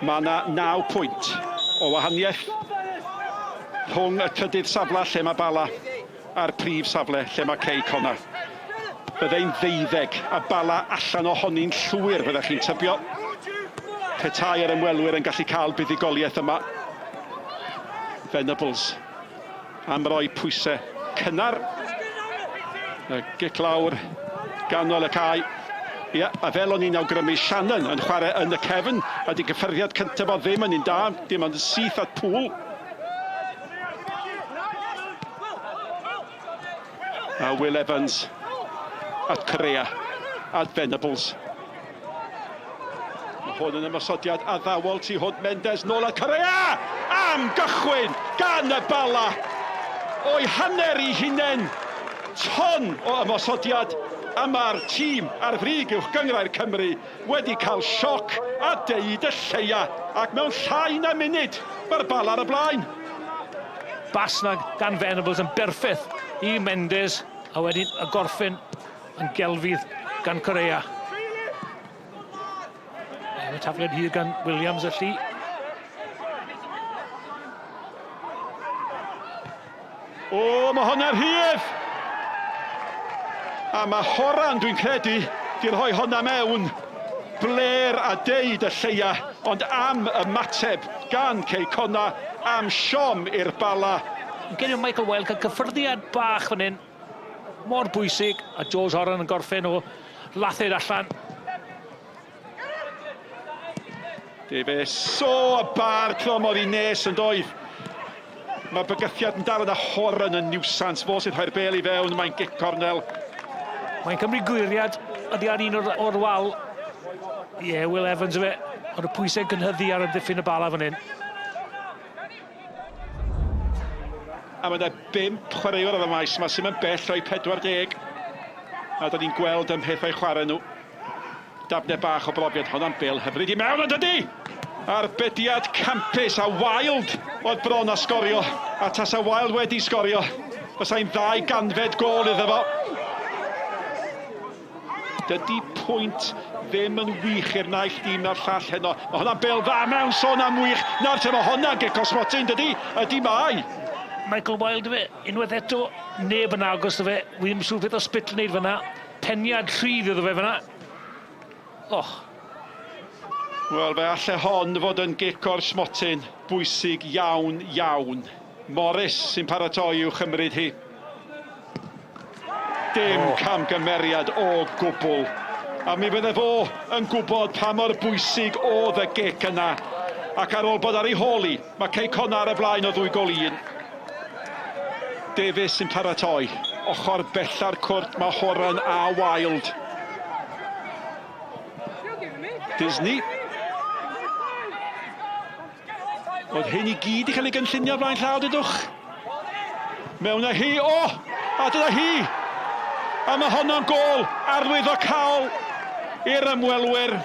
Mae yna 9 pwynt o wahaniaeth rhwng y trydydd safle lle mae Bala a'r prif safle lle mae Cei Connah. Byddai'n ddeuddeg a Bala allan ohoni'n llwyr fyddech chi'n tybio petai yr ymwelwyr yn gallu cael buddugoliaeth yma. Venables am roi pwysau cynnar. Y gic lawr ganol y cae. Ia, a fel o'n i'n awgrymu, Shannon yn chwarae yn y cefn, a di gyffyrddiad cyntaf o ddim yn un da, dim ond yn syth at Poole. A Will Evans at Correa, at Venables. Mae hwn yn ymosodiad addawol tu hwnt Mendes nôl at Correa! Am gychwyn gan y Bala! O'i hanner i hunain, ton o ymosodiad a mae'r tîm ar frig Uwch Gynghrair Cymru wedi cael sioc a deud y lleia ac mewn llai na munud mae'r Bala ar y blaen. Bas 'na gan Venables yn berffeth i Mendes a wedyn y gorffen yn gelfydd gan Correa. Efo tafliad hir gan Williams y llu. O, mae hwnna'n rhydd! A mae Horan, dwi'n credu, di rhoi hwnna mewn. Bler a deud y lleia, ond am ymateb gan Cei Connah, am siom i'r Bala. Gen i Michael Wilde cael cyffyrddiad bach fan hyn. Mor bwysig, a George Horan yn gorffen o lathed allan. Davies, o, y bar trwm oedd i nes yn doedd. Mae bygythiad yn dal yna, Horan yn niwsans, fo sydd rhoi'r bel i fewn, mae'n gic cornel. Mae'n cymryd gwyriad oddi ar un o'r, or wal. Ie, yeah, Will Evans yfe, ond y pwysau gynhyddu ar amddiffyn y bala fan hyn. A mae yna bump chwaraewr ar y maes yma sy'n mynd bell o'i 40. A da ni'n gweld ym mheth o'i chwarae nhw. Dafne bach o brofiad, honna'n bel hyfryd i mewn, ond ydy! Arbediad campus a Wilde oedd bron a sgorio. A tasa Wilde wedi sgorio, fysai'n ddau ganfed gôl iddo fo. Dydy pwynt ddim yn wych i'r naill dîm na'r llall heno. Mae hwnna'n bêl dda mewn, sôn am wych. Nawr te mae hwnna'n gic o smotyn, dydy? Ydy mae. Michael Wilde fe, unwaith eto, neb yn agos iddo fe. Wi ddim yn siŵr beth o Spittle wneud fyna. Peniad rhydd iddo fe fyna. Och. Wel, fe alle hon fod yn gic o'r smotyn bwysig iawn, iawn. Morris sy'n paratoi i'w chymryd hi. Dim oh. camgymeriad o gwbl. A mi fydde fo yn gwybod pa mor bwysig oedd y gic yna. Ac ar ôl bod ar ei hôl hi, mae Cei Connah ar y blaen o ddwy gol i un. Davies sy'n paratoi. Ochr bella'r cwrt mae Horan a Wilde. Disney. Oedd hyn i gyd i cael ei gynllunio flaen llaw, dydwch? Mewn â hi, o! A dyna hi! A mae honno'n gôl arwyddocaol i'r ymwelwyr.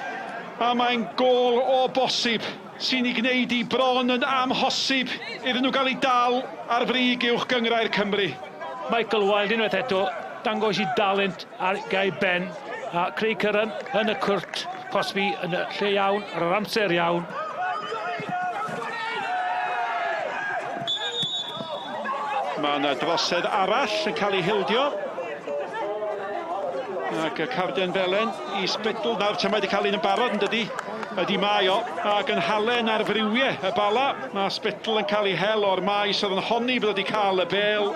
A mae'n gôl o bosib sy'n ei gwneud hi bron yn amhosib iddyn nhw gael eu dal ar frig Uwch Gynghrair Cymru. Michael Wilde unwaith eto, dangos i dalent ar gae ben a Craig Curran yn y cwrt cosbi yn y lle iawn ar yr amser iawn. Mae yna drosedd arall yn cael ei hildio. Ac y carden felen i Spittle. Nawr te mae wedi cael un yn barod yn dydy? Ydy mae o. Ac yn halen ar friwiau y Bala. Mae Spittle yn cael ei hel o'r maes oedd yn honni bod wedi cael y bel.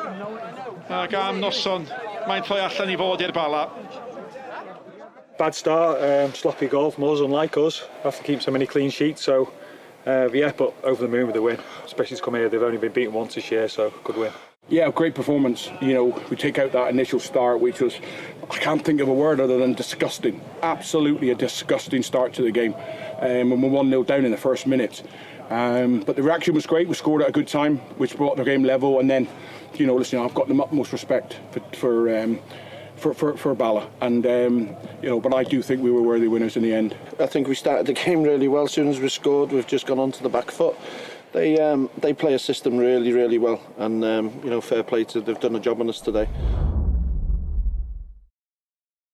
Ac am noson, mae'n troi allan i fod i'r Bala. Bad start, sloppy goal from us, unlike us, after keeping so many clean sheets, so yeah, but over the moon with the win, especially to come here, they've only been beaten once this year, so good win. Yeah, great performance. You know, we take out that initial start, which was, I can't think of a word other than disgusting. Absolutely a disgusting start to the game. And we're 1-0 down in the first minute. But the reaction was great. We scored at a good time, which brought the game level. And then, you know, listen, I've got the utmost respect for Bala. And, you know, but I do think we were worthy winners in the end. I think we started the game really well. As soon as we scored, we've just gone onto the back foot. They play a system really, really well, and you know, fair play to, they've done a job on us today.